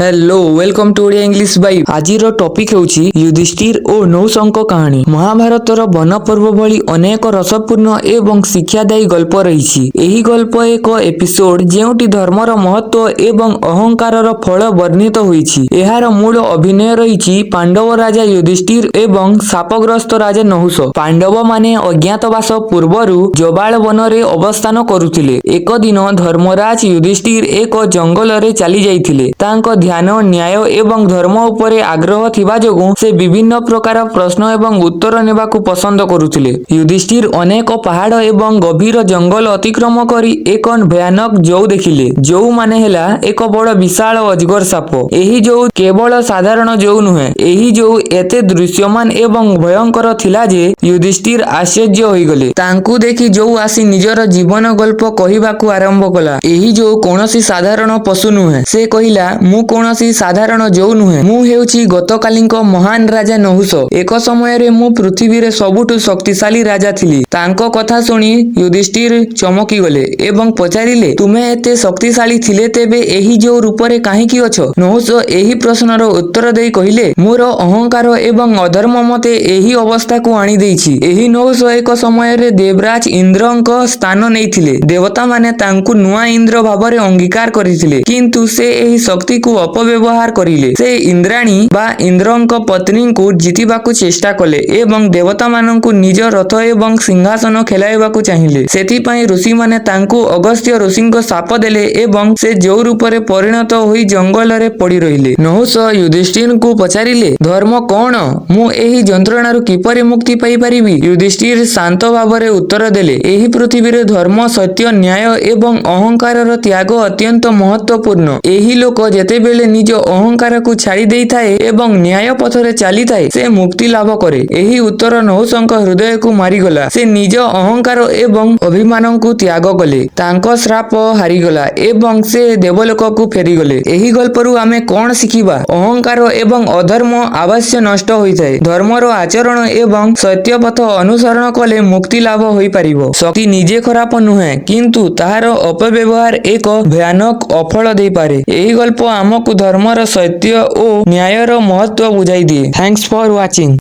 Hello, welcome to Odia English Vibe. ଆଜିର topic ହେଉଛି ଯୁଧିଷ୍ଠିର ଓ ନହୁଷଙ୍କ କାହାଣୀ। ମହାଭାରତର ବନପର୍ବ ଭଳି ଅନେକ ରସପୂର୍ଣ୍ଣ ଏବଂ ଶିକ୍ଷାଦାୟୀ ଗଳ୍ପ ରହିଛି। ଏହି ଗଳ୍ପ ଏକ ଏପିସୋଡ, ଯେଉଁଠି ଧର୍ମର ମହତ୍ତ୍ୱ ଏବଂ ଅହଙ୍କାରର ଫଳ ବର୍ଣ୍ଣିତ ହୋଇଛି। ଏହାର ମୂଳ ଅଭିନୟ ରହିଛି ପାଣ୍ଡବ ରାଜା ଯୁଧିଷ୍ଠିର ଏବଂ ଶାପଗ୍ରସ୍ତ ରାଜା ନହୁଷ। ପାଣ୍ଡବମାନେ ଅଜ୍ଞାତବାସ ପୂର୍ବରୁ ଜବାଳ ବନରେ ଅବସ୍ଥାନ କରୁଥିଲେ। ଏକ ଦିନ ଧର୍ମରାଜ ଯୁଧିଷ୍ଠିର ଏକ ଜଙ୍ଗଲରେ ଚାଲି ଯାଇଥିଲେ। ତାଙ୍କ ଧ୍ୟାନ, ନ୍ୟାୟ ଏବଂ ଧର୍ମ ଉପରେ ଆଗ୍ରହ ଥିବା ଯୋଗୁଁ ସେ ବିଭିନ୍ନ ପ୍ରକାର ପ୍ରଶ୍ନ ଏବଂ ଉତ୍ତର ନେବାକୁ ପସନ୍ଦ କରୁଥିଲେ। ଯୁଧିଷ୍ଠିର ଅନେକ ପାହାଡ଼ ଏବଂ ଗଭୀର ଜଙ୍ଗଲ ଅତିକ୍ରମ କରି ଏକ ଭୟାନକ ଜଉ ଦେଖିଲେ। ଜଉ ମାନେ ହେଲା ଏକ ବଡ଼ ବିଶାଳ ଅଜଗର ସାପ। ଏହି ଜଉ କେବଳ ସାଧାରଣ ଜଉ ନୁହେଁ। ଏହି ଜଉ ଏତେ ଦୃଶ୍ୟମାନ ଏବଂ ଭୟଙ୍କର ଥିଲା ଯେ ଯୁଧିଷ୍ଠିର ଆଶ୍ଚର୍ଯ୍ୟ ହୋଇଗଲେ। ତାଙ୍କୁ ଦେଖି ଜଉ ଆସି ନିଜର ଜୀବନ ଗଳ୍ପ କହିବାକୁ ଆରମ୍ଭ କଲା। ଏହି ଜଉ କୌଣସି ସାଧାରଣ ପଶୁ ନୁହେଁ। ସେ କହିଲା, "ମୁଁ କୌଣସି ସାଧାରଣ ଜଉ ନୁହେଁ। ମୁଁ ହେଉଛି ଗତକାଲିଙ୍କ ମହାନ ରାଜା ନହୁଷ। ଏକ ସମୟରେ ମୁଁ ପୃଥିବୀରେ ସବୁଠୁ ଶକ୍ତିଶାଳୀ ରାଜା ଥିଲି।" ତାଙ୍କ କଥା ଶୁଣି ଯୁଧିଷ୍ଠିର ଚମକିଗଲେ ଏବଂ ପଚାରିଲେ, "ତୁମେ ଏତେ ଶକ୍ତିଶାଳୀ ଥିଲେ, ତେବେ ଏହି ଜଉ ରୂପରେ କାହିଁକି ଅଛ?" ନହୁଷ ଏହି ପ୍ରଶ୍ନର ଉତ୍ତର ଦେଇ କହିଲେ, "ମୋର ଅହଙ୍କାର ଏବଂ ଅଧର୍ମ ମତେ ଏହି ଅବସ୍ଥାକୁ ଆଣିଦେଇଛି।" ଏହି ନହୁଷ ଏକ ସମୟରେ ଦେବରାଜ ଇନ୍ଦ୍ରଙ୍କ ସ୍ଥାନ ନେଇଥିଲେ। ଦେବତାମାନେ ତାଙ୍କୁ ନୂଆ ଇନ୍ଦ୍ର ଭାବରେ ଅଙ୍ଗୀକାର କରିଥିଲେ, କିନ୍ତୁ ସେ ଏହି ଶକ୍ତିକୁ ଅପବ୍ୟବହାର କରିଲେ। ସେ ଇନ୍ଦ୍ରାଣୀ ବା ଇନ୍ଦ୍ରଙ୍କ ପତ୍ନୀଙ୍କୁ ଜିତିବାକୁ ଚେଷ୍ଟା କଲେ ଏବଂ ଦେବତାମାନଙ୍କୁ ନିଜ ରଥ ଏବଂ ସିଂହାସନ ଖେଳାଇବାକୁ ଚାହିଁଲେ। ସେଥିପାଇଁ ଋଷିମାନେ ତାଙ୍କୁ ଅଗସ୍ତ୍ୟ ଋଷିଙ୍କ ଶାପ ଦେଲେ ଏବଂ ସେ ଜଉ ରୂପରେ ପରିଣତ ହୋଇ ଜଙ୍ଗଲରେ ପଡ଼ି ରହିଲେ। ନହୁଷ ଯୁଧିଷ୍ଠିରଙ୍କୁ ପଚାରିଲେ, "ଧର୍ମ କଣ? ମୁଁ ଏହି ଯନ୍ତ୍ରଣାରୁ କିପରି ମୁକ୍ତି ପାଇପାରିବି?" ଯୁଧିଷ୍ଠିର ଶାନ୍ତ ଭାବରେ ଉତ୍ତର ଦେଲେ, "ଏହି ପୃଥିବୀରେ ଧର୍ମ, ସତ୍ୟ, ନ୍ୟାୟ ଏବଂ ଅହଙ୍କାରର ତ୍ୟାଗ ଅତ୍ୟନ୍ତ ମହତ୍ତ୍ୱପୂର୍ଣ୍ଣ। ଏହି ଲୋକ ଯେତେବେଳେ ନିଜ ଅହଙ୍କାରକୁ ଛାଡ଼ି ଦେଇଥାଏ ଏବଂ ନ୍ୟାୟ ପଥରେ ଚାଲିଥାଏ, ସେ ମୁକ୍ତି ଲାଭ କରେ।" ଏହି ଉତ୍ତର ନହୁଷଙ୍କ ହୃଦୟକୁ ମାରିଗଲା। ସେ ନିଜ ଅହଙ୍କାର ଏବଂ ଅଭିମାନକୁ ତ୍ୟାଗ କଲେ। ତାଙ୍କ ଶ୍ରାପ ହାରିଗଲା ଏବଂ ସେ ଦେବଲୋକକୁ ଫେରିଗଲେ। ଏହି ଗଳ୍ପରୁ ଆମେ କଣ ଶିଖିବା? ଅହଙ୍କାର ଏବଂ ଅଧର୍ମ ଅବଶ୍ୟ ନଷ୍ଟ ହୋଇଥାଏ। ଧର୍ମର ଆଚରଣ ଏବଂ ସତ୍ୟ ପଥ ଅନୁସରଣ କଲେ ମୁକ୍ତି ଲାଭ ହୋଇପାରିବ। ଶକ୍ତି ନିଜେ ଖରାପ ନୁହେଁ, କିନ୍ତୁ ତାହାର ଅପବ୍ୟବହାର ଏକ ଭୟାନକ ଅଫଳ ଦେଇପାରେ। ଏହି ଗଳ୍ପ ଆମକୁ ଧର୍ମର, ସତ୍ୟ ଓ ନ୍ୟାୟର ମହତ୍ତ୍ୱ ବୁଝାଇ ଦିଏ। Thanks for watching.